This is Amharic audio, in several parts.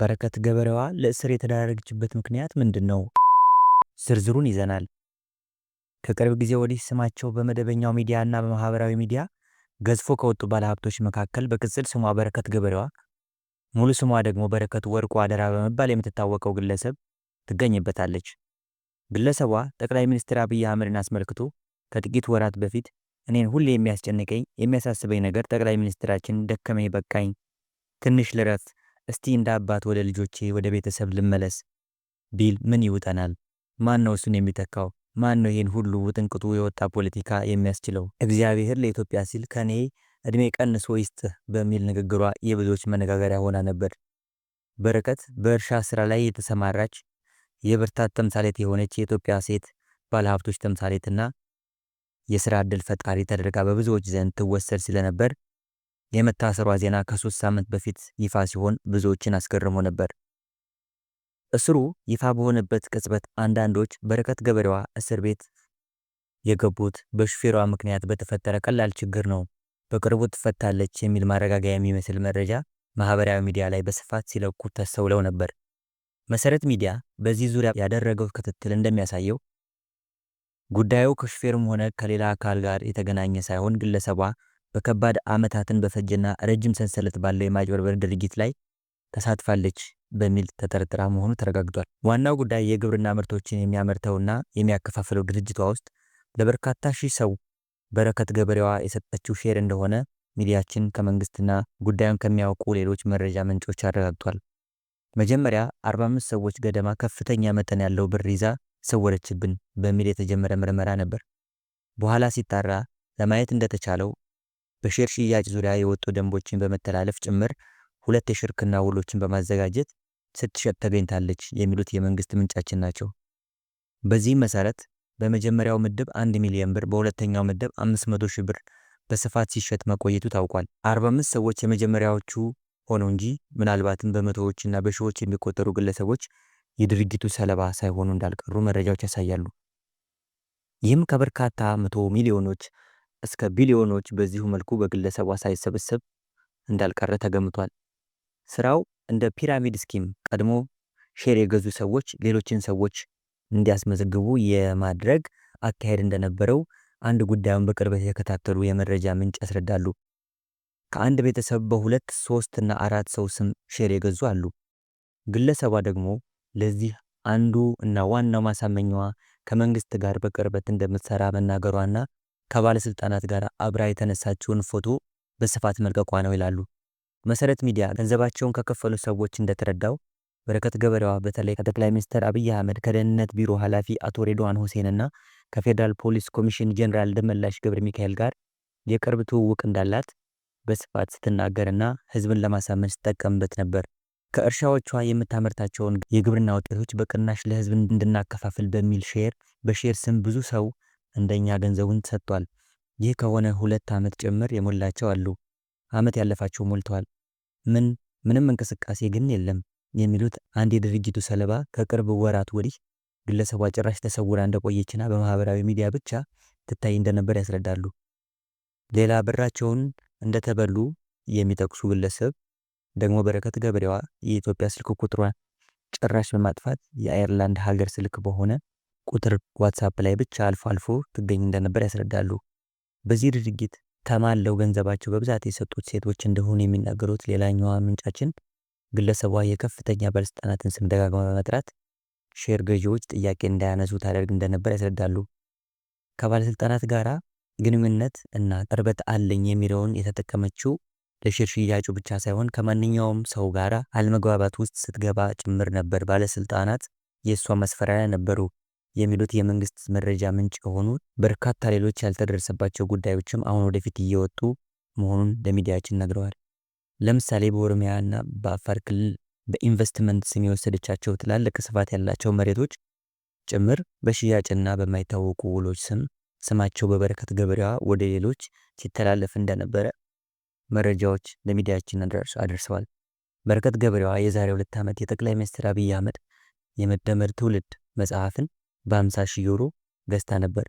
በረከት ገበሬዋ ለእስር የተዳረገችበት ምክንያት ምንድን ነው? ዝርዝሩን ይዘናል። ከቅርብ ጊዜ ወዲህ ስማቸው በመደበኛው ሚዲያ እና በማህበራዊ ሚዲያ ገዝፎ ከወጡ ባለሀብቶች መካከል በቅጽል ስሟ በረከት ገበሬዋ፣ ሙሉ ስሟ ደግሞ በረከት ወርቁ አደራ በመባል የምትታወቀው ግለሰብ ትገኝበታለች። ግለሰቧ ጠቅላይ ሚኒስትር አብይ አህመድን አስመልክቶ ከጥቂት ወራት በፊት "እኔን ሁሌ የሚያስጨንቀኝ፣ የሚያሳስበኝ ነገር ጠቅላይ ሚኒስትራችን ደከመኝ፣ በቃኝ፣ ትንሽ ልረፍ፣ እስቲ እንደ አባት ወደ ልጆቼ፣ ወደ ቤተሰብ ልመለስ ቢል ምን ይውጠናል? ማን ነው እሱን የሚተካው? ማን ነው ይህን ሁሉ ውጥንቅጡ የወጣ ፖለቲካ የሚያስችለው? እግዚአብሔር ለኢትዮጵያ ሲል ከኔ እድሜ ቀንሶ ይስጥህ" በሚል ንግግሯ የብዙዎች መነጋገሪያ ሆና ነበር። በረከት በእርሻ ስራ ላይ የተሰማራች፣ የብርታት ተምሳሌት የሆነች የኢትዮጵያ ሴት ባለሀብቶች ተምሳሌትና የስራ ዕድል ፈጣሪ ተደርጋ በብዙዎች ዘንድ ትወሰድ ስለነበር የመታሰሯ ዜና ከ3 ሳምንት በፊት ይፋ ሲሆን ብዙዎችን አስገርሞ ነበር። እስሩ ይፋ በሆነበት ቅጽበት አንዳንዶች በረከት ገበሬዋ እስር ቤት የገቡት በሹፌሯ ምክንያት በተፈጠረ ቀላል ችግር ነው፣ በቅርቡ ትፈታለች የሚል ማረጋገያ የሚመስል መረጃ ማህበራዊ ሚዲያ ላይ በስፋት ሲለቁ ተስተውለው ነበር። መሰረት ሚዲያ በዚህ ዙሪያ ያደረገው ክትትል እንደሚያሳየው ጉዳዩ ከሹፌርም ሆነ ከሌላ አካል ጋር የተገናኘ ሳይሆን ግለሰቧ በከባድ፣ ዓመታትን በፈጀና ረጅም ሰንሰለት ባለው የማጭበርበር ድርጊት ላይ ተሳትፋለች በሚል ተጠርጥራ መሆኑ ተረጋግጧል። ዋናው ጉዳይ የግብርና ምርቶችን የሚያመርተውና የሚያከፋፍለው ድርጅቷ ውስጥ ለበርካታ ሺህ ሰው በረከት ገበሬዋ የሰጠችው share እንደሆነ ሚዲያችን ከመንግስትና ጉዳዩን ከሚያውቁ ሌሎች መረጃ ምንጮች አረጋግጧል። መጀመሪያ 45 ሰዎች ገደማ ከፍተኛ መጠን ያለው ብር ይዛ ሰወረችብን በሚል የተጀመረ ምርመራ ነበር። በኋላ ሲጣራ ለማየት እንደተቻለው በ share ሽያጭ ዙሪያ የወጡ ደንቦችን በመተላለፍ ጭምር ሁለት የሽርክና ውሎችን በማዘጋጀት ስትሸጥ ተገኝታለች የሚሉት የመንግስት ምንጫችን ናቸው። በዚህም መሰረት በመጀመሪያው ምድብ 1 ሚሊዮን ብር፣ በሁለተኛው ምድብ 500 ሺህ ብር በስፋት ሲሸጥ መቆየቱ ታውቋል። 45 ሰዎች የመጀመሪያዎቹ ሆነው እንጂ ምናልባትም በመቶዎች እና በሺዎች የሚቆጠሩ ግለሰቦች የድርጊቱ ሰለባ ሳይሆኑ እንዳልቀሩ መረጃዎች ያሳያሉ። ይህም ከበርካታ መቶ ሚሊዮኖች እስከ ቢሊዮኖች በዚሁ መልኩ በግለሰቧ ሳይሰበሰብ እንዳልቀረ ተገምቷል። ስራው እንደ pyramid scheme ቀድሞ share የገዙ ሰዎች ሌሎችን ሰዎች እንዲያስመዘግቡ የማድረግ አካሄድ እንደነበረው አንድ ጉዳዩን በቅርበት የተከታተሉ የመረጃ ምንጭ ያስረዳሉ። ከአንድ ቤተሰብ በሁለት፣ ሶስት እና አራት ሰው ስም share የገዙ አሉ። ግለሰቧ ደግሞ ለዚህ አንዱ እና ዋናው ማሳመኛዋ ከመንግስት ጋር በቅርበት እንደምትሰራ መናገሯና ከባለስልጣናት ጋር አብራ የተነሳችውን ፎቶ በስፋት መልቀቋ ነው ይላሉ። መሰረት ሚዲያ ገንዘባቸውን ከከፈሉ ሰዎች እንደተረዳው በረከት ገበሬዋ በተለይ ከጠቅላይ ሚኒስትር አብይ አህመድ፣ ከደህንነት ቢሮ ኃላፊ አቶ ሬድዋን ሁሴን እና ከፌዴራል ፖሊስ ኮሚሽን ጀኔራል ደመላሽ ገብረ ሚካኤል ጋር የቅርብ ትውውቅ እንዳላት በስፋት ስትናገርና ህዝብን ለማሳመን ስትጠቀምበት ነበር። ከእርሻዎቿ የምታመርታቸውን የግብርና ውጤቶች በቅናሽ ለህዝብ እንድናከፋፍል በሚል share በ share ስም ብዙ ሰው እንደኛ ገንዘቡን ሰጥቷል። ይህ ከሆነ 2 ዓመት ጭምር የሞላቸው አሉ። ዓመት ያለፋቸው ሞልተዋል። ምንም እንቅስቃሴ ግን የለም የሚሉት አንድ የድርጊቱ ሰለባ ከቅርብ ወራት ወዲህ ግለሰቧ ጭራሽ ተሰውራ እንደቆየችና በማህበራዊ ሚዲያ ብቻ ትታይ እንደነበር ያስረዳሉ። ሌላ ብራቸውን እንደተበሉ የሚጠቅሱ ግለሰብ ደግሞ በረከት ገበሬዋ የኢትዮጵያ ስልክ ቁጥሯን ጭራሽ በማጥፋት የአየርላንድ ሀገር ስልክ በሆነ ቁጥር ዋትሳፕ ላይ ብቻ አልፎ አልፎ ትገኝ እንደነበር ያስረዳሉ። በዚህ ድርጊት ተማለው ገንዘባቸው በብዛት የሰጡት ሴቶች እንደሆኑ የሚናገሩት ሌላኛዋ ምንጫችን ግለሰቧ የከፍተኛ ባለስልጣናትን ስም ደጋግማ በመጥራት share ገዢዎች ጥያቄ እንዳያነሱ ታደርግ እንደነበር ያስረዳሉ። ከባለስልጣናት ጋር ግንኙነት እና ቅርበት አለኝ የሚለውን የተጠቀመችው ለ share ሽያጩ ብቻ ሳይሆን ከማንኛውም ሰው ጋር አለመግባባት ውስጥ ስትገባ ጭምር ነበር። ባለስልጣናት የእሷ መስፈራሪያ ነበሩ የሚሉት የመንግስት መረጃ ምንጭ የሆኑ በርካታ ሌሎች ያልተደረሰባቸው ጉዳዮችም አሁን ወደፊት እየወጡ መሆኑን ለሚዲያችን ነግረዋል። ለምሳሌ በኦሮሚያ እና በአፋር ክልል በኢንቨስትመንት ስም የወሰደቻቸው ትላልቅ ስፋት ያላቸው መሬቶች ጭምር በሽያጭና በማይታወቁ ውሎች ስም ስማቸው በበረከት ገበሬዋ ወደ ሌሎች ሲተላለፍ እንደነበረ መረጃዎች ለሚዲያችን አደርሰዋል። በረከት ገበሬዋ የዛሬ 2 ዓመት የጠቅላይ ሚኒስትር አብይ አህመድ የመደመር ትውልድ መጽሐፍን በ50 ሺህ ዩሮ ገዝታ ነበር።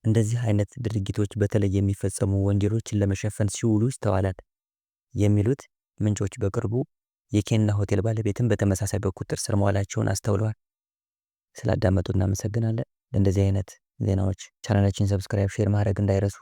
እንደዚህ አይነት ድርጊቶች በተለይ የሚፈጸሙ ወንጀሎችን ለመሸፈን ሲውሉ ይስተዋላል የሚሉት ምንጮች በቅርቡ የኬና ሆቴል ባለቤትም በተመሳሳይ በቁጥጥር ስር መዋላቸውን አስተውለዋል። ስላዳመጡ እናመሰግናለን። ለእንደዚህ አይነት ዜናዎች ቻናላችን subscribe፣ share ማድረግ እንዳይረሱ።